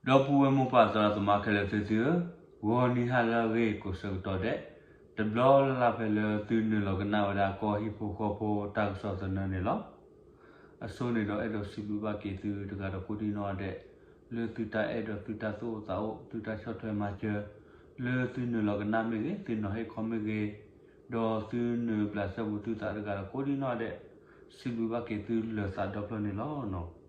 ဒီပုၢ်ဝဲၢ်မိၢ်ပၢ်သရၣ်သမါခဲလၢာ်သ့ၣ်သုဧၢ, ဂီၤနံၤဟါလၢအဂ့ၤကိးဆၢကတီၢ်ဒဲး, တဘျီလၢ်လၢ်ဖဲလၢသုနုာ်လီၤကနၣ်ဝဲဒၣ်ကီၢ်ဟံၣ်ဖိဃီဖိတၢ်ကစီၣ်သနၢၣ်န့ၣ်လီၤ. အဆိန့ၣ်ဒီးအဲၣ်ဒိးစံးဘျုးဘၣ်က့ၤသုတဂၤဒီးကိးဒံနီၢ်ဒဲး, လၢသုတၢ်အဲၣ်ဒိးသုတၢ်သူၣ်အိၣ်သးအိၣ် သုတၢ်ဆီၣ်ထွဲမၤစၢၤ, လၢသုနုာ်လီၤကနၣ်မ့ၢ်ဂ့ၤ သုနီၤဟ့ၣ်ခီမ့ၢ်ဂ့ၤ, ဒီးသုနုာ်ဘျးစဲဘူးသုသးတဂၤဒီးကိးဒံနီၢ်ဒဲး, စံးဘျုးဘၣ်က့ၤသုလၢာ်သးဒီဖျၢၣ်န့ၣ်လီၤ.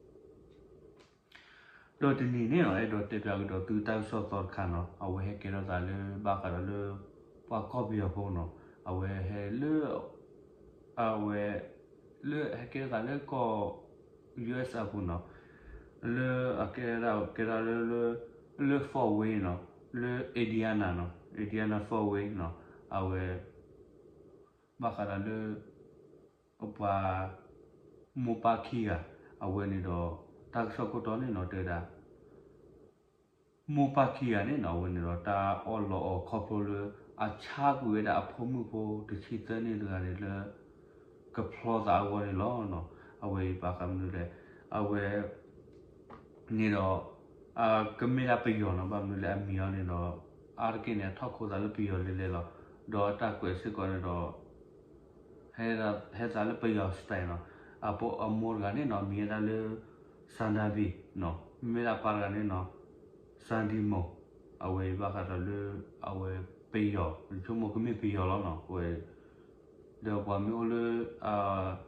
ဒီးတနံၤန့ၣ်နီၤ အဲၣ်ဒိးတဲပၠးကဒီးသုတၢ်ကစီၣ်သီတခါနီၤ, အဝဲဟဲကဲထီၣ်သးလၢဘၣ်ဃးဒီးလၢ ပှၤကီၢ်ပယီၤဖိနီၤ, အဝဲဟဲလၢ အဝဲ လၢဟဲကဲထီၣ်သးလၢကီၢ် ယူၢ်အ့ၣ်အပူၤနီၤ, လၢအကဲဒၣ်ကဲထီၣ်လၢ လၢ Fort Wayne နီၤ, လၢ Indiana နီၤ, Indiana Fort Wayne နီၤ, အဝဲ ဘၣ်ဃးဒီးလၢ ပှၤ မိၢ်ပၢ်ခံဂၤ အဝဲန့ၣ်ဒီး တၢ်ကစီၣ်ခိၣ်တီန့ၣ်နီၤ တဲဝဲဒၣ် မိၢ်ပၢ်ခံဂၤန့ၣ်နီၤ အဝဲန့ၣ်ဒီး တၢ်အီၣ်လီးအီၤခီဖျိလၢ အဆါကွံာ်ဝဲဒၣ်အဖိမုၣ်ဖိတဆံသၢနံၣ်တဂၤန့ၣ်လၢ ကဖျီသးအဂီၢ်န့ၣ်လီၤ. အဝဲအံၤဘၣ်ဃးမနုၤလဲၣ်, အဝဲ န့ၣ်ဒီး ကမ့ၢ်ဒၣ်ပယီၤနီၤ, ဘၣ်မနုၤလဲၣ်အမံၤအီၤန့ၣ်ဒီး အါတက့ၢ်န့ၣ် အထီၣ်ခိသးလၢပယီၤလဲၤလဲၤလီၤ. ဒီးအတၢ်ကွဲးစ့ၢ်ကီးန့ၣ်ဒီး ဟဲသးလၢပယီၤ style နီၤ. အမိၢ်တဂၤန့ၣ်နီၤ မံၤဝဲဒၣ်လၢ စၤဒၤဘံၣ်နီၤ, မ့မ့ၢ်ဒၣ်ပၢ်တဂၤန့ၣ်နီၤ စၤဒံမိၢ်, အဝဲအံၤဘၣ်ဃးဒီးလၢ အဝဲပယီၤ ဆိကမိၣ်ကမ့ၢ်ပယီၤလီၤနီၤ. အဝဲ ဒီးပှၤမ့ၢ်အိၣ်လၢ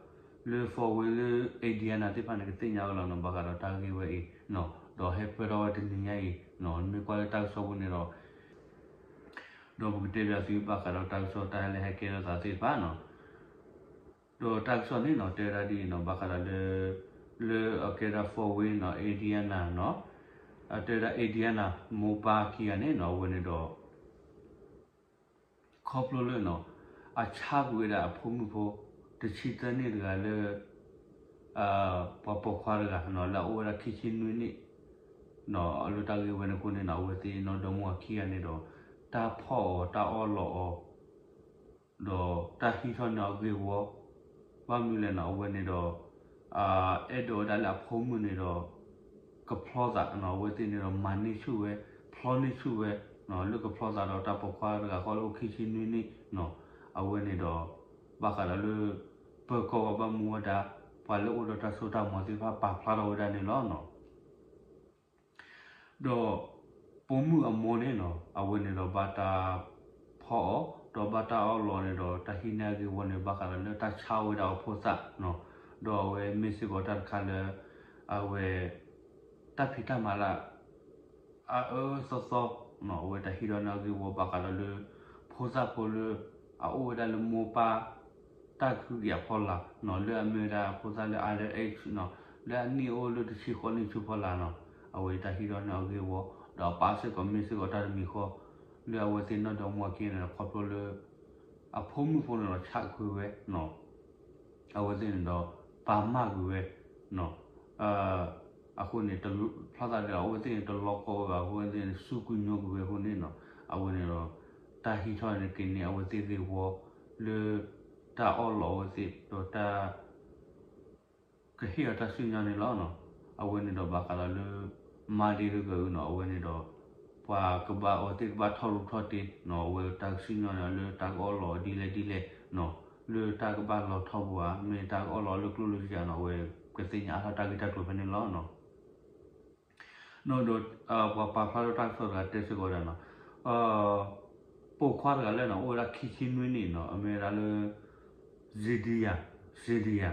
လၢ Fort Wayne လၢ Indiana သ့ၣ်တဖၣ်န့ၣ် ကသ့ၣ်ညါဝဲလီၤနီၤ ဘၣ်ဃးဒီးတၢ်ဂ့ၢ်ဝဲအံၤနီၤ, ဒီးဟဲပၢၢ်ထီၣ်ဝဲတနံၤညါအံၤနီၤ, မ့ၢ်ကွၢ်လၢတၢ်ကစီၣ်ပူၤန့ၣ်ဒီး ဒီးပကတဲပၠးသုဘၣ်ဃးဒီးတၢ်ကစီၣ်တၢ်လၢဟဲကဲထီၣ်သးသ့ၣ်တဖၣ်နီၤ. ဒီးတၢ်ကစီၣ်န့ၣ်နီၤ တဲဝဲဒၣ်ဒ်အံၤနီၤ ဘၣ်ဃးဒီးလၢ လၢအကဲဒၣ် Fort Wayne နီၤ Indiana နီၤ, တဲဝဲဒၣ် Indiana မိၢ်ပၢ်ခံဂၤန့ၣ်နီၤ အဝဲန့ၣ်ဒီး ခီဖျိလၢနီၤ အဆါကွံာ်ဝဲဒၣ်အဖိမုၣ်ဖိ တဆံသၢနံၣ်တဂၤလၢ ပှၤပိာ်ခွါတဂၤနီၤ လၢအအိၣ်ဝဲဒၣ်ခံဆံနွံနံၣ်နီၤ, လၢတၢ်ဂ့ၢ်ဝဲန့ၣ်အဃိန့ၣ်နီၤ အဝဲသ့ၣ်နီၢ်ဒီမါဝၤခံဂၤန့ၣ်ဒီး တၢ်ဖီၣ်အီၤ တၢ်အီၣ်လီးအီၤ ဒီးတၢ်ဟံးထီၣ်န့ၢ်အီၤဂ့ၢ်ဝီ, ဘၣ်မနုၤလဲၣ်နီၤ အဝဲန့ၣ်ဒီး အဲၣ်ဒိးဝဲဒၣ်လၢအဖိမုၣ်န့ၣ်ဒီး ကဖျီသးနီၤ, အဝဲသ့ၣ်န့ၣ်ဒီးမၤန့ၢ်ဆူၣ်ဝဲ ဖျီန့ၢ်ဆူၣ်ဝဲနီၤ, လၢကဖျီသးဒီးတၢ်ပိာ်ခွါတဂၤဃီလၢအိၣ်ခံဆံနွံနံၣ်နီၤ, အဝဲန့ၣ်ဒီး ဘၣ်ဃးဒီးလၢ ပၢၤကီၢ်ပှၤဘၣ်မူဘၣ်ဒါ ပှၤလၢအိၣ်ဒီးတၢ်စိတၢ်ကမီၤသ့ၣ်တဖၣ်ပာ်ဖျါထီၣ်ဝဲဒၣ်န့ၣ်လီၤနီၤ. ဒီး ပိာ်မုၣ်အမိၢ်န့ၣ်နီၤ အဝဲန့ၣ်ဒီးဘၣ်တၢ်ဖီၣ်အီၤ ဒီးဘၣ်တၢ်အီၣ်လီးန့ၣ်ဒီး တၢ်ဟံးန့ၢ်အဂ့ၢ်ဝီန့ၣ် ဘၣ်ဃးဒီးလၢတၢ်ဆါဝဲဒၣ်အဖိသၣ်နီၤ, ဒီးအဝဲမ့ၢ်စ့ၢ်ကီးတၢ်တခါလၢ အဝဲ တၢ်ဖံးတၢ်မၤလၢ အအၢသီသီနီၤ, အဝဲတၢ်ဟံးထီၣ်န့ၢ်အဂ့ၢ်ဝီဘၣ်ဃးဒီးလၢ ဖိသၣ်ဖိလၢ အအိၣ်ဝဲဒၣ်လၢမိၢ်ပၢ် တၢ်ကဟုကယာ်ဖီလာ်နီၤ, လၢအမ့ၢ်ဝဲဒၣ်ဖိသၣ်လၢ under age နီၤ, လၢအနံၣ်အိၣ်လၢတဆံဃိးနံၣ်ဆူဖီလာ်နီၤ, အဝဲတၢ်ဟံးထီၣ်န့ၢ်အဂ့ၢ်ဝီ, ဒီးအပၢ်စ့ၢ်ကီးမ့ၢ်စ့ၢ်ကီးတၢ်တမံၤဃီ လၢအဝဲသ့ၣ်နီၢ်ဒီမါဝၤခံဂၤန့ၣ် ခီဖျိလၢ အဖိမုၣ်ဖိန့ၣ်ဒီးဆါကွံာ်ဝဲနီၤ, အဝဲသ့ၣ်န့ၣ်ဒီး ပာ်မၢ်ကွံာ်ဝဲနီၤ, အဃိန့ၣ် ဖျီသးဒီး အဝဲသ့ၣ်န့ၣ်တလီၤကီဝဲဘၣ်အဃိ အဝဲသ့ၣ်န့ၣ် စူးကွံာ်ညိကွံာ်ဝဲအဃိန့ၣ်နီၤ, အဝဲန့ၣ်ဒီး တၢ်ဟံးထီၣ်န့ၣ်က့ၤန့ၢ်အဝဲသ့ၣ်ဂ့ၢ်ဝီ လၢ တၢ်အီၣ်လီးအဝဲသ့ၣ် ဒီးတၢ် ကဟ့ၣ်အီၤတၢ်စံၣ်ညီၣ်န့ၣ်လီၤနီၤ. အဝဲန့ၣ်ဒီးဘၣ်ဃးဒီးလၢ မါဒ့တဂၤအံၤနီၤ အဝဲန့ၣ်ဒီး ပှၤကဘၣ်အဝဲသ့ၣ်ကဘၣ်ထီၣ်ရူၢ်ထီၣ်တ့ၢ်နီၤ အဝဲတၢ်ကစံၣ်ညီၣ်န့ၣ် လၢတၢ်ကအီၣ်လီးဒ်လဲၣ်ဒ်လဲၣ်နီၤ လၢတၢ်ကဘၣ်လီၤထီဘိဧါ မ့ၢ်တၢ်ကအီၣ်လီးလၢကျိၣ်လၢစ့ဧါနီၤ အဝဲကသ့ၣ်ညါအါထီၣ်တၢ်ဂ့ၢ်တၢ်ကျိၤဖဲန့ၣ်လီၤနီၤ. နီၤဒီး ပှၤပာ်ဖျါထီၣ်တၢ်ကစီၣ်တဂၤတဲစ့ၢ်ကီးဝဲဒၣ်နီၤ ပိာ်ခွါတဂၤလၢနီၤ အိၣ်ဝဲဒၣ်ခံဆံနွံနံၣ်နီၤ အမ့ၢ်ဝဲဒၣ်လၢ Zendaya, Zendaya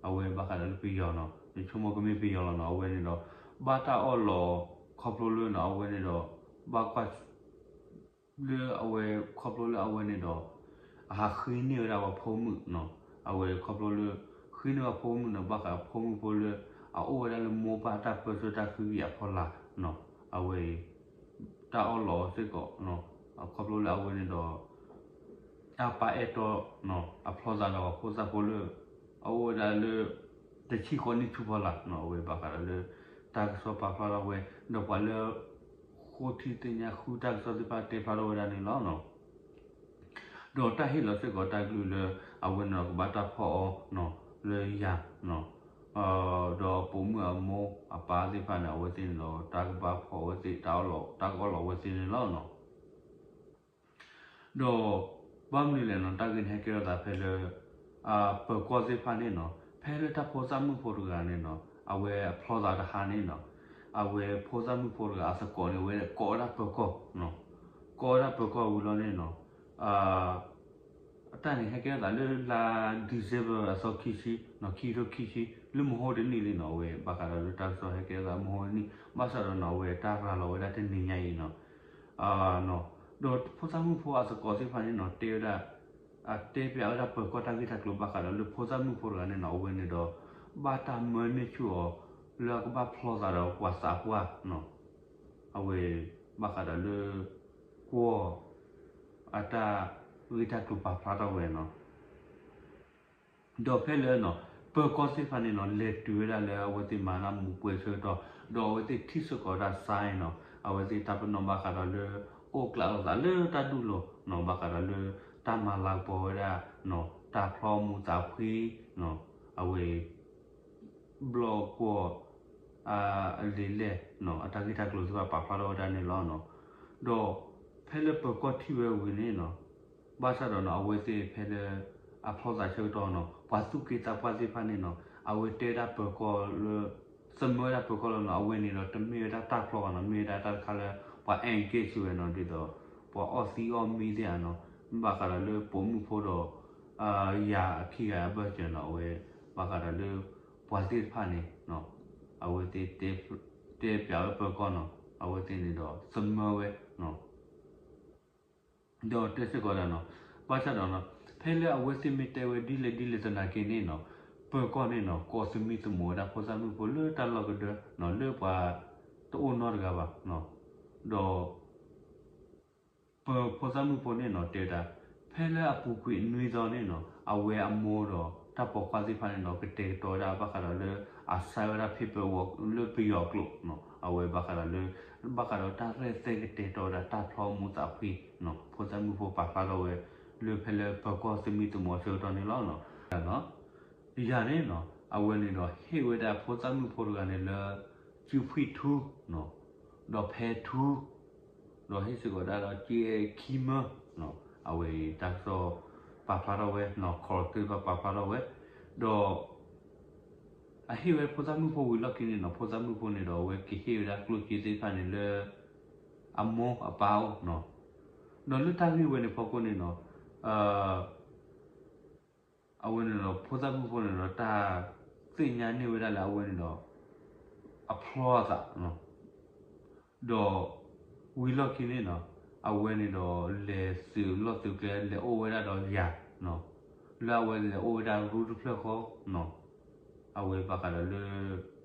အဝဲဘၣ်ဃးဒီးလၢပယီၤနီၤ ယဆိကမိၣ်ကမ့ၢ်ပယီၤလီၤနီၤ အဝဲန့ၣ်ဒီး ဘၣ်တၢ်အီၣ်လီးခီဖျိလၢနီၤ အဝဲန့ၣ်ဒီး ဘၣ်ကွၢ် လၢအဝဲခီဖျိလၢအဝဲန့ၣ်ဒီး အဟးဃ့န့ၢ်ဝဲဒၣ်ပှၤဖိမုၣ်နီၤ အဝဲခီဖျိလၢ ဃ့န့ၢ်ပှၤဖိမုၣ်နီၤ ဘၣ်ဃးဖိမုၣ်ဖိလၢ အအိၣ်ဝဲဒၣ်လၢမိၢ်ပၢ်တၢ်ပၢဆှၢတၢ်ဃုကယၤအဖီလာ်နီၤ အဝဲအံၤ တၢ်အီၣ်လီးအီၤစ့ၢ်ကီး ခီဖျိလၢအဝဲန့ၣ်ဒီး တၢ်ပာ်အဲၣ်တီနီၤ အဖျီသးဒီးပှၤဖိသၣ်ဖိလၢ အအိၣ်ဝဲဒၣ်လၢ တဆံဃိးနံၣ်ဆူဖီလာ်နီၤ အဝဲဘၣ်ဃးဒီးလၢ တၢ်ကစီၣ်ပာ်ဖျါထီၣ်ဝဲ ဒီးပှၤလၢ ဃိထံသ့ၣ်ညါဃုတၢ်ကစီၣ်သ့ၣ်တဖၣ်တဲဖျါထီၣ်ဝဲဒၣ်န့ၣ်လီၤနီၤ. ဒီးတၢ်ဟ့ၣ်လီၤစ့ၢ်ကီးတၢ်ကလုၢ်လၢ အဝဲန့ၣ်ဒီးကဘၣ်တၢ်ဖီၣ်အီၤနီၤ လၢယၤနီၤ ဒီးအပိာ်မုၣ်အမိၢ်အပၢ်သ့ၣ်တဖၣ်န့ၣ် အဝဲသ့ၣ်န့ၣ်ဒီး တၢ်ကဘၣ်ဖီၣ်အဝဲသ့ၣ် တၢ်အီၣ်လီၤ တၢ်ကအီၣ်လီၤအဝဲသ့ၣ်န့ၣ်လီၤနီၤ. ဒီးဘၣ်မနုၤလဲၣ်နီၤ တၢ်ဂ့ၢ်န့ၣ်ဟဲကဲထီၣ်သးဖဲလၢ ပၢၤကီၢ်သ့ၣ်တဖၣ်န့ၣ်နီၤ ဖဲလၢတၢ်ဖိသၣ်မုၣ်ဖိတဂၤန့ၣ်နီၤ အဝဲအဖျီသးတဟါန့ၣ်နီၤ အဝဲဖိသၣ်မုၣ်ဖိတဂၤအသကိးန့ၣ် အဝဲကိးဝဲဒၣ်ပၢၤကီၢ် ကိးဝဲဒၣ်ပၢၤကီၢ်ဝံၤလီၤန့ၣ်နီၤ အတၢ်န့ၣ်ဟဲကဲထီၣ်သးလၢလါ December အသီခံဆံနီၤ ခံကထိခံဆံ လၢမဟါတနံၤလံနီၤ အဝဲဘၣ်ဃးဒီးလၢတၢ်ကစီၣ်ဟဲကဲထီၣ်သးမဟါတနံၤ ဘၣ်ဆၣ်ဒီးနီၤ အဝဲတၢ်ရၤလီၤဝဲဒၣ်တနံၤညါအံၤနီၤ ဒီးဖိသၣ်မုၣ်ဖိအသကိးသ့ၣ်တဖၣ်န့ၣ်နီၤ တဲဝဲဒၣ် တဲပၠးဝဲဒၣ်ပၢၤကီၢ်တၢ်ဂ့ၢ်တၢ်ကျိၤဘၣ်ဃးဒီးလၢဖိသၣ်မုၣ်ဖိတဂၤန့ၣ်နီၤ အဝဲန့ၣ်ဒီး ဘၣ်တၢ်မၢန့ၢ်ဆူၣ်အီၤ လၢအကဘၣ်ဖျီသးဒီးပှၤသးပှၢ်နီၤ အဝဲ ဘၣ်ဃးဒီးလၢ ကွီၢ် အတၢ်ဂ့ၢ်တၢ်ကျိၤပာ်ဖျါထီၣ်ဝဲနီၤ ဒီးဖဲလၢနီၤ ပၢၤကီၢ်သ့ၣ်တဖၣ်န့ၣ်နီၤ လဲၤတုၤဝဲဒၣ်လၢအဝဲသ့ၣ်မၤတၢ်မူးပွဲဆၢကတီၢ် ဒီးအဝဲသ့ၣ်ထံၣ်စ့ၢ်ကီးဝဲဒၣ် sign နီၤ အဝဲသ့ၣ်တၢ်ပနီၣ်ဘၣ်ဃးဒီးလၢ အိၣ်ကျးလိာ်သးလၢတၢ်ဒူၣ်လိၤနီၤ ဘၣ်ဃးဒီးလၢ တၢ်မၤလၤကပီၤဝဲဒၣ်နီၤ တၢ်ဖျီမူးသးဖှံနီၤ အဝဲ ဘျီၣ်ကွီၢ် အလံာ်လဲၢ်နီၤ အတၢ်ဂ့ၢ်တၢ်ကျိၤသ့ၣ်တဖၣ်ပာ်ဖျါထီၣ်ဝဲဒၣ်န့ၣ်လီၤနီၤ. ဒီးဖဲလၢပၢၤကီၢ်ထံၣ်ဝဲဝံၤန့ၣ်နီၤ ဘၣ်ဆၣ်ဒီးနီၤ အဝဲသ့ၣ်ဖဲလၢ အဖျီသးဆၢကတီၢ်နီၤ ပှၤသူၣ်က့သးပှၢ်သ့ၣ်တဖၣ်န့ၣ်နီၤ အဝဲတဲဝဲဒၣ်ပၢၤကီၢ်လၢ သမၢဝဲဒၣ်ပၢၤကီၢ်လၢနီၤ အဝဲန့ၣ်ဒီးတမ့ၢ်ဝဲဒၣ်တၢ်ဖျီဘၣ်နီၤ မ့ၢ်ဝဲဒၣ်တၢ်တခါလၢ ပှၤ engage ဝဲနီၤ ဒ်သိး ပှၤအီၣ်သံအီၣ်မံသ့ၣ်ဧါနီၤ ဘၣ်ဃးဒီးလၢပိာ်မုၣ်ဖိဒီး ယၤအခံဂၤအဘၢၣ်စၢၤနီၤ အဝဲ ဘၣ်ဃးဒီးလၢ ပှၤသ့ၣ်တဖၣ်န့ၣ် အဝဲသ့ၣ် တဲပၠးဝဲပၢၤကီၢ်နီၤ အဝဲသ့ၣ်န့ၣ်ဒီးသမၢဝဲ ဒီးတဲစ့ၢ်ကီးဒၣ်နီၤ ဘၣ်ဆၣ်ဒီးနီၤ ဖဲလၢအဝဲသ့ၣ်မ့ၢ်တဲဝဲဒ်လဲၣ်ဒ်လဲၣ်သနာ်က့န့ၣ်နီၤ ပၢၤကီၢ်န့ၣ်နီၤ ကိးသမံသမိးဝဲဒၣ်ဖိသၣ်မုၣ်ဖိလၢတၢ်လီၢ်ကဒၢနီၤ လၢပှၤတအိၣ်နီတဂၤဘၣ်နီၤ ဒီး ပဖိသၣ်မုၣ်ဖိန့ၣ်နီၤ တဲဝဲဒၣ် ဖဲလၢအပူၤကွံာ်နွံသီန့ၣ်နီၤ အဝဲအမိၢ်ဒီးတၢ်ပိာ်ခွါသ့ၣ်တဖၣ်န့ၣ်နီၤ ကတဲာ်ကတီၤဝဲဒၣ်ဘၣ်ဃးဒီးလၢ အsignဝဲဒၣ် paperwork လၢပယီၤအကျိာ်နီၤ အဝဲဘၣ်ဃးဒီးလၢ ဘၣ်ဃးဒီးတၢ်ရဲၣ်သဲကတဲာ်ကတီၤဝဲဒၣ်တၢ်ဖျီမူးသးဖှံနီၤ ဖိသၣ်မုၣ်ဖိပာ်ဖျါထီၣ်ဝဲ လၢဖဲလၢပၢၤကီၢ်သမံသမိးဆၢကတီၢ်န့ၣ်လီၤ. ယၤန့ၣ်နီၤ အဝဲန့ၣ်ဒီးဟ့ၣ်ဝဲဒၣ်ဖိသၣ်မုၣ်ဖိတဂၤန့ၣ်လၢ စုဖှံထူနီၤ ဒီးဖဲထူ ဒီးဟ့ၣ်စ့ၢ်ကီးဒၣ်ဒီးက့ခံမၢ အဝဲတၢ်ကစီၣ်ပာ်ဖျါထီၣ်ဝဲနီၤ ခီၣ်သ့ၣ်တဖၣ်ပာ်ဖျါထီၣ်ဝဲ ဒီး အဟ့ၣ်ဝဲဖိသၣ်မုၣ်ဖိဝံၤလီၢ်ခံန့ၣ်နီၤ ဖိသၣ်မုၣ်ဖိန့ၣ်ဒီးအဝဲကဟ့ၣ်ဝဲဒၣ်ကျိၣ်စ့သ့ၣ်တဖၣ်န့ၣ်လၢ အမိၢ်အပၢ်အိၣ်နီၤ ဒီးလၢတၢ်ဂ့ၢ်ဝဲန့ၣ်ဖီခိၣ်န့ၣ်နီၤ အဝဲန့ၣ်ဒီးဖိသၣ်မုၣ်ဖိန့ၣ်ဒီး တၢ်သ့ၣ်ညါန့ၢ်ဝဲဒၣ်လၢအဝဲန့ၣ်ဒီး အဖျီအသး ဒီးဝံၤလီၢ်ခံန့ၣ်နီၤ အဝဲန့ၣ်ဒီးလဲၤသုးလီၢ်သုးကျဲ လဲၤအိၣ်ဝဲဒၣ်ဒီးယၤနီၤ လၢအဝဲလဲၤအိၣ်ဝဲဒၣ်ရူတဖျၢၣ်ဃီနီၤ အဝဲဘၣ်ဃးဒီးလၢ ခီၣ်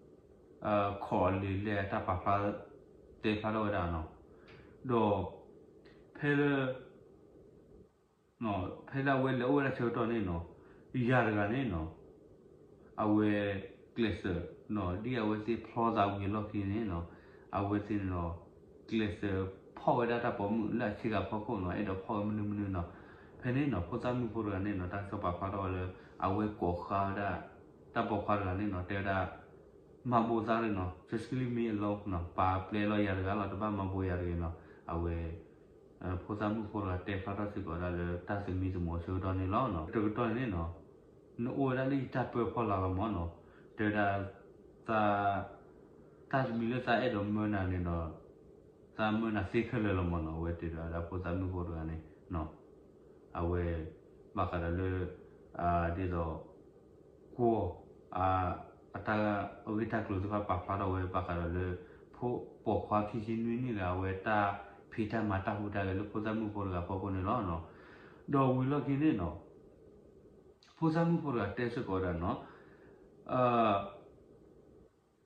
အလံာ်လဲၢ်အတၢ်ပာ်ဖျါ တဲဖျါထီၣ်ဝဲဒၣ်နီၤ ဒီး ဖဲလၢ ဖဲလၢအဝဲလဲၤအိၣ်ဝဲဒၣ်ဆၢကတီၢ်န့ၣ်နီၤ ယၤတဂၤန့ၣ်နီၤ အဝဲကျဲးစၢးနီၤ ဒ်အဝဲသ့ၣ်ဖျီသးဝံၤအလီၢ်ခံန့ၣ်နီၤ အဝဲသ့ၣ်န့ၣ်ဒီး ကျဲးစၢးဖီၣ်ဝဲဒၣ်တၢ်ပိာ်မုၣ်လၢအဆ့ကၤဖီခိၣ်နီၤ အဲၣ်ဒိးဖီၣ်ဝဲမနုၤမနုၤနီၤ ဖဲန့ၣ်နီၤ ဖိသၣ်မုၣ်ဖိတဂၤန့ၣ်နီၤ တၢ်ကစီၣ်ပာ်ဖျါထီၣ်ဝဲလၢ အဝဲကိးဃာ်ဝဲဒၣ် တၢ်ပိာ်ခွါတဂၤန့ၣ်နီၤ တဲဝဲဒၣ် မၤဘိးသးလံနီၤ just leave me alone နီၤ ပာ်ပျဲလီၤယၤတဂၤလီၤ တဘၣ်မၤဘိးယၤတဂ့ၤနီၤ အဝဲ ဖိသၣ်မုၣ်ဖိတဂၤတဲဖျါထီၣ်စ့ၢ်ကီးဒၣ်လၢတၢ်သမံသမိးဆၢကတီၢ်န့ၣ်လီၤ. တကတီၢ်န့ၣ်နီၤ နအိၣ်ဝဲဒၣ်လၢယတၢ်ပၢဖီလာ်လီၤမၢ်နီၤ တဲဝဲဒၣ် သး တၢ်တမံၤလၢသးအဲၣ်ဒိးမၢနၤန့ၣ်ဒီး သးမၢနၤသ့ခဲလၢာ်လီၤမၢ်နီၤ အဝဲတဲဒၣ်ဝဲဒၣ်ဖိသၣ်မုၣ်ဖိတဂၤန့ၣ် အဝဲ ဘၣ်ဃးဒီးလၢ ဒ်သိး ကွီၢ် အတၢ်ဂ့ၢ်တၢ်ကျိၤသ့ၣ်တဖၣ်ပာ်ဖျါထီၣ်ဝဲ ဘၣ်ဃးဒီးလၢ ဖိပိာ်ခွါခံဆံနွံန့ၣ်လၢအဝဲတၢ်ဖံးတၢ်မၤတၢ်ဟူးတၢ်ဂဲၤလၢဖိသၣ်မုၣ်ဖိတဂၤဖီခိၣ်န့ၣ်လီၤ. ဒီးဝံၤလီၢ်ခံန့ၣ်နီၤ ဖိသၣ်မုၣ်ဖိတဂၤတဲစ့ၢ်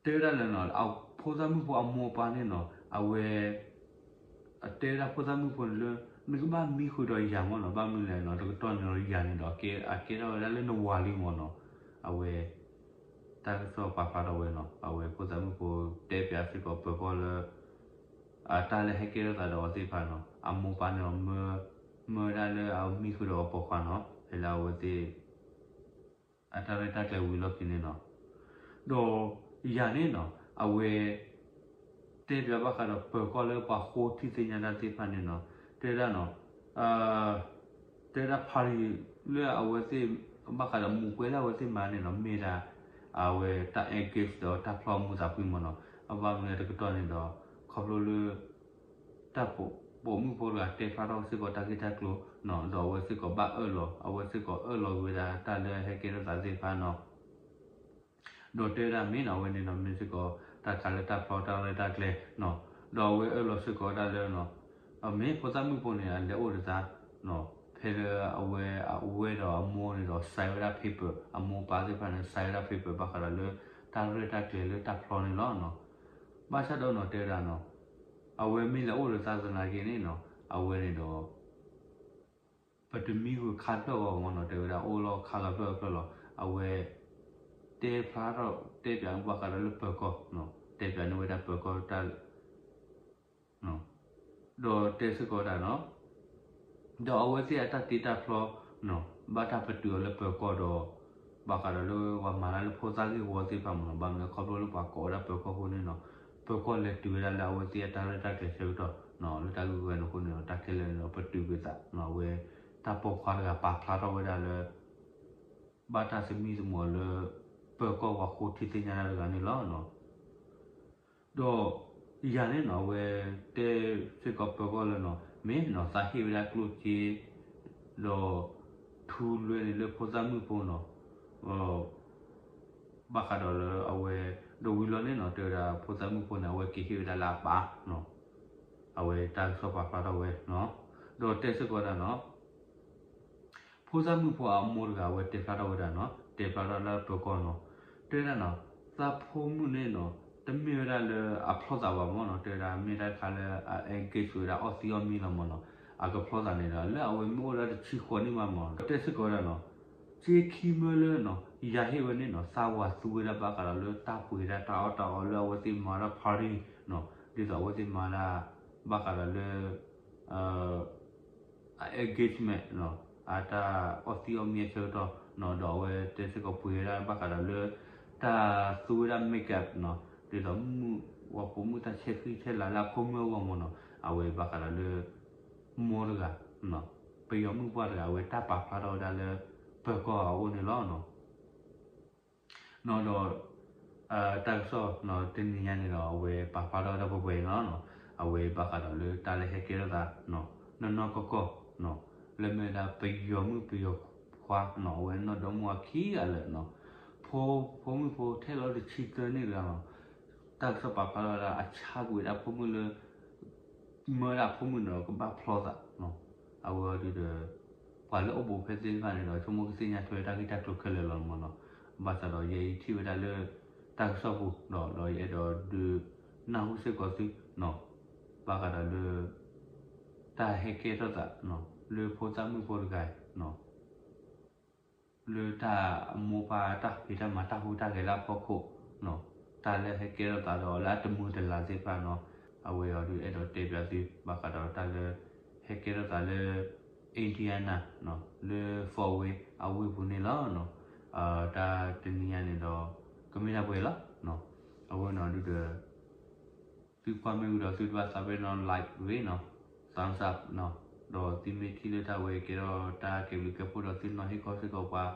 ကီးဝဲဒၣ်နီၤ တဲဝဲဒၣ်လၢနီၤ ဖိသၣ်မုၣ်ဖိအမိၢ်အပၢ်န့ၣ်နီၤ အဝဲ အတဲဝဲဒၣ်ဖိသၣ်မုၣ်ဖိန့ၣ်လၢ နကဘၣ်မံဃုာ်ဒီးယၤမၢ်နီၤ ဘၣ်မနုၤလဲၣ်နီၤ တကတီၢ်န့ၣ်ဒီးယၤန့ၣ်ဒီး အကဲထီၣ်ဝဲဒၣ်လၢနဝၤလံမၢ်နီၤ အဝဲ တၢ်ကစီၣ်ပာ်ဖျါထီၣ်ဝဲနီၤ အဝဲဖိသၣ်မုၣ်ဖိတဲပၠးစ့ၢ်ကီးပၢၤကီၢ်လၢ အတၢ်လၢဟဲကဲထီၣ်သးဒီးအီၤသ့ၣ်တဖၣ်နီၤ အမိၢ်ပၢ်န့ၣ်ဒီး မၢဝဲဒၣ်လၢအမံဃုာ်ဒီးအပိာ်ခွါနီၤ ဖဲလၢအဝဲသ့ၣ် အတၢ်ရဲၣ်တၢ်ကျဲၤဝံၤလီၢ်ခံန့ၣ်နီၤ ဒီးယၤန့ၣ်နီၤ အဝဲ တဲပၠးဘၣ်ဃးဒီးပၢၤကီၢ်လၢပှၤဃိထံသ့ၣ်ညါတၢ်သ့ၣ်တဖၣ်န့ၣ်နီၤ တဲဝဲဒၣ်နီၤ တဲဝဲဒၣ်ဖးရံၤလၢအဝဲသ့ၣ် ဘၣ်ဃးဒီးမူးကွဲလၢအဝဲသ့ၣ်မၤန့ၣ်နီၤ မ့ၢ်ဒၣ် အဝဲတၢ် engage ဒီးတၢ်ဖျီမူးသးဖှံမ့ၢ်နီၤ အဘၣ်မနုၤတကတီၢ်န့ၣ်ဒီး ခီဖျိလၢ တၢ်ပိာ်မုၣ်ဖိတဂၤတဲဖျါထီၣ်စ့ၢ်ကီးတၢ်ဂ့ၢ်တၢ်ကျိၤနီၤ ဒီးအဝဲစ့ၢ်ကီးဘၣ်အၢၣ်လီၤ အဝဲစ့ၢ်ကီးအၢၣ်လီၤက့ၤဝဲဒၣ်တၢ်လၢဟဲကဲထီၣ်သးသ့ၣ်တဖၣ်နီၤ ဒီးတဲဝဲဒၣ်မ့ၢ်နီၤ အဝဲန့ၣ်နီၤ မ့ၢ်စ့ၢ်ကီးတၢ်ခးလၢတၢ်ဖျီတၢ်ရဲၣ်တၢ်ကျဲၤနီၤ ဒီးအဝဲအၢၣ်လီၤစ့ၢ်ကီးဝဲဒၣ်လၢနီၤ မ့ၢ်ဖိသၣ်မုၣ်ဖိန့ၣ် အလဲၤအိၣ်ဒီးသးနီၤ ဖဲလၢအဝဲအဝဲဒီးအမိၢ်န့ၣ်ဒီး sign ဝဲဒၣ် paper အမိၢ်အပၢ်သ့ၣ်တဖၣ်န့ၣ် sign ဝဲဒၣ် paper ဘၣ်ဃးဒီးလၢတၢ်ရဲၣ်တၢ်ကျဲၤလၢတၢ်ဖျီန့ၣ်လီၤနီၤ ဘၣ်ဆၣ်ဒီးနီၤ တဲဝဲဒၣ်နီၤ အဝဲမ့ၢ်လဲၤအိၣ်ဒီးသးသနာ်က့န့ၣ်နီၤ အဝဲန့ၣ်ဒီး ပတမံဃုာ်ခါဖျၢၣ်ဂီၤမ့ၢ်နီၤ တဲဝဲဒၣ်အိၣ်လီၤခါဂၤဖျၢၣ်ဂၤဖျၢၣ်လီၤ အဝဲ တဲဖျါထီၣ်တဲပၠးဘၣ်ဃးဒီးလၢပၢၤကီၢ် တဲပၠးန့ၢ်ဝဲဒၣ်ပၢၤကီၢ်တၢ် ဒီးတဲစ့ၢ်ကီးဝဲဒၣ်နီၤ ဒီးအဝဲသ့ၣ်အတၢ်တ့တၢ်ဖျီနီၤ ဘၣ်တၢ်ပတုာ်အီၤလၢပၢၤကီၢ်ဒီး ဘၣ်ဃးဒီးလၢပှၤမၤတၢ်လၢဖိသၣ်ဂ့ၢ်ဝီသ့ၣ်တဖၣ်မ့ၢ်နီၤ ဘၣ်မနုၤခီဖျိလၢပှၤကိးဝဲဒၣ်ပၢၤကီၢ်အဃိန့ၣ်နီၤ ပၢၤကီၢ်လဲၤတုၤဝဲဒၣ်လၢအဝဲသ့ၣ်အတၢ်ရဲၣ်တၢ်ကျဲၤဆၢကတီၢ်နီၤ လၢတၢ်ဂ့ၢ်ဝဲန့ၣ်အဃိန့ၣ်ဒီး တၢ်ခဲလၢာ်န့ၣ်ဒီးပတုာ်ကွံာ်သးနီၤ အဝဲ တၢ်ပိာ်ခွါတဂၤပာ်ဖျါထီၣ်ဝဲဒၣ်လၢ ဘၣ်တၢ်သမံသမိးလၢ ပၢၤကီၢ်ပှၤဃိထံသ့ၣ်ညါတၢ်တဂၤန့ၣ်လီၤနီၤ ဒီးယၤန့ၣ်နီၤ အဝဲတဲစ့ၢ်ကီးပၢၤကီၢ်လၢနီၤ မ့ၢ်နီၤ သးဟ့ၣ်ဝဲဒၣ်ကျိၣ်စ့ ဒီး ထူလွဲန့ၣ်လၢဖိသၣ်မုၣ်ဖိနီၤ ဘၣ်ဃးဒီးလၢအဝဲ ဒီးဝံၤလီၤန့ၣ်နီၤ တဲဝဲဒၣ်ဖိသၣ်မုၣ်ဖိန့ၣ် အဝဲက့ၤဟ့ၣ်ဝဲဒၣ်လၢအပၢ်နီၤ အဝဲတၢ်ကစီၣ်ပာ်ဖျါထီၣ်ဝဲနီၤ ဒီးတဲစ့ၢ်ကီးဝဲဒၣ်နီၤ ဖိသၣ်မုၣ်ဖိအမိၢ်တဂၤ အဝဲတဲဖျါထီၣ်ဝဲဒၣ်နီၤ တဲဖျါထီၣ်လၢပၢၤကီၢ်နီၤ တဲဝဲဒၣ်နီၤ သးဖိမုၣ်န့ၣ်နီၤ တမ့ၢ်ဝဲဒၣ်လၢအဖျီသးဘၣ်မ့ၢ်နီၤ တဲဝဲဒၣ်မ့ၢ်တၢ်တခါလၢအ engage ဝဲဒၣ်အီၣ်သံးအီၣ်မံလီၤမ့ၢ်နီၤ အကဖျီသးန့ၣ်ဒီး လၢအဝဲမ့ၢ်အိၣ်ဒီးတဆံဃိးနံၣ်မးမ့ၢ်နီၤ တဲစ့ၢ်ကီးဝဲဒၣ်နီၤ စ့ခံမၢလၢနီၤ ယၤဟ့ၣ်ဝဲန့ၣ်နီၤ သးဝၤသူဝဲဒၣ်ဘၣ်ဃးဒီးလၢတၢ်ပှ့ၤဒၣ်တၢ်အီၣ်တၢ်အီလၢအဝဲသ့ၣ်မၤဒၣ် party နီၤ ဒ်သိးအဝဲသ့ၣ်မၤဒၣ် ဘၣ်ဃးဒီးလၢ အ engagement နီၤ အတၢ်အီၣ်သံးအီၣ်မံအဆၢကတီၢ်နီၤ ဒီးအဝဲတဲစ့ၢ်ကီးပှ့ၤဝဲဒၣ်ဘၣ်ဃးဒီးလၢ တၢ်သူဝဲဒၣ် makeup နီၤ ဒ်သိးမုၢ် ဝၤဖိမုၣ်တၢ်ဆဲးဃံဆဲးလၤလၢအဖိမုၣ်အဂီၢ်မ့ၢ်နီၤ အဝဲဘၣ်ဃးဒီးလၢ မိၢ်တဂၤ ပယီၤမုၣ်ပှၢ်တဂၤ အဝဲတၢ်ပာ်ဖျါထီၣ်ဝဲဒၣ်လၢ ပၢၤကီၢ်အအိၣ်န့ၣ်လီၤနီၤ နီၤဒီး တၢ်ကစီၣ်နီၤ တနံၤညါန့ၣ်ဒီး အဝဲပာ်ဖျါထီၣ်ဝဲဒၣ်ပှဲၤပှဲၤန့ၣ်လီၤနီၤ အဝဲဘၣ်ဃးဒီးလၢတၢ်လၢဟဲကဲထီၣ်သး နီၢ်နီၢ်ကီၢ်ကီၢ်နီၤ လၢမ့ၢ်ဝဲဒၣ်ပယီၤမုၣ်ပယီၤခွါနီၤ အဝဲနီၢ်ဒီမါဝၤခံဂၤလၢာ်နီၤ ဖိ ဖိမုၣ်ဖိထဲလီၤတဆံသၢနံၣ်တဂၤနီၤ တၢ်ကစီၣ်ပာ်ဖျါထီၣ်ဝဲဒၣ်အဆါကွံာ်ဝဲဒၣ်ဖိမုၣ်လၢ မၢဝဲဒၣ်အဖိမုၣ်န့ၣ်ဒီးကဘၣ်ဖျီသးနီၤ အဝဲအီၤဒုးဒီး ပှၤလၢအိၣ်ဘူးဖဲသ့ၣ်တဖၣ်န့ၣ်ဒီး ဆိကမိၣ်ကသ့ၣ်ညါထွဲတၢ်ဂ့ၢ်တၢ်ကျိၤခဲလၢာ်လီၤမ့ၢ်နီၤ ဘၣ်ဆၣ်ဒီးယဲအံၤထံၣ်ဝဲဒၣ်လၢ တၢ်ကစီၣ်ပူၤဒီး ဒီးယအဲၣ်ဒိးဒုးနၢ်ဟူစ့ၢ်ကီးသုနီၤ ဘၣ်ဃးဒီးလၢ တၢ်ဟဲကဲထီၣ်သးနီၤ လၢဖိသၣ်မုၣ်ဖိတဂၤအံၤနီၤ လၢတၢ်အမိၢ်ပၢ်တၢ်ဖံးတၢ်မၤတၢ်ဟူးတၢ်ဂဲၤလၢအဖီခိၣ်နီၤ တၢ်လၢဟဲကဲထီၣ်သးဒီးလၢအတမုာ်တလၤသ့ၣ်တဖၣ်နီၤ အဝဲအီၤဒုးအဲၣ်ဒိးတဲပၠးသု ဘၣ်ဃးဒီးတၢ်လၢ ဟဲကဲထီၣ်သးလၢ Indiana နီၤ လၢ Fort Wayne အဝ့ၢ်ပူၤန့ၣ်လီၤနီၤ တၢ်တနံၤညါန့ၣ်ဒီး ကမ့ၢ်ဒၣ်ပှဲၤလီၤနီၤ အဝဲနီၤဒုးဒီး သုကွၢ်မ့ၢ်ဝံၤဒီးသုတဘၣ်သးပ့ၤနီၤ like ဝဲနီၤ thumbs up နီၤ ဒီးသုမ့ၢ်ထံၣ်လၢတၢ်ဝဲကဲထီၣ်တၢ်ကဲဘျုးကဲဖှိၣ်ဒီးသုနီၤဟ့ၣ်ခီစ့ၢ်ကီးပှၤ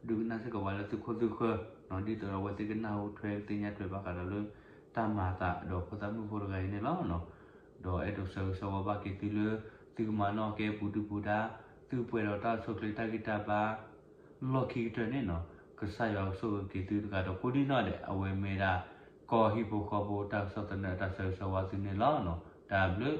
ဒုးကနၣ်စ့ၢ်ကီးပှၤလၢသုခိၣ်သုဃၢၤနီၤ ဒ်သိးဒီးအဝဲသ့ၣ်ကနၢ်ဟူထွဲသ့ၣ်ညါထွဲဘၣ်ဃးဒီးလၢ တၢ်မၤအသးဒီးဖိသၣ်မုၣ်ဖိတဂၤအံၤန့ၣ်လီၤနီၤ ဒီးအဲၣ်ဒိးဆၢဂ့ၤဆၢဝါဘၣ်က့ၤသုလၢ သုကမၤနီၣ်ကဲပူၤဒုပူၤဒါ သုပှဲၤဒီးတၢ်ဆိၣ်ချ့တၢ်ဂံၢ်တၢ်ဘါ လီၢ်ခံကတၢၢ်န့ၣ်နီၤ ကစၢ်ယွၤကဆိၣ်ဂ့ၤက့ၤသုတဂၤဒီးကိးဒံနီၢ်ဒဲး အဝဲမ့ၢ်ဒၣ် ကီၢ်ဟံၣ်ဖိဃီဖိတၢ်ကစီၣ်သနၢၣ်တၢ်ဆၢဂ့ၤဆၢဝါသုန့ၣ်လီၤနီၤ တၢ်ဘျုး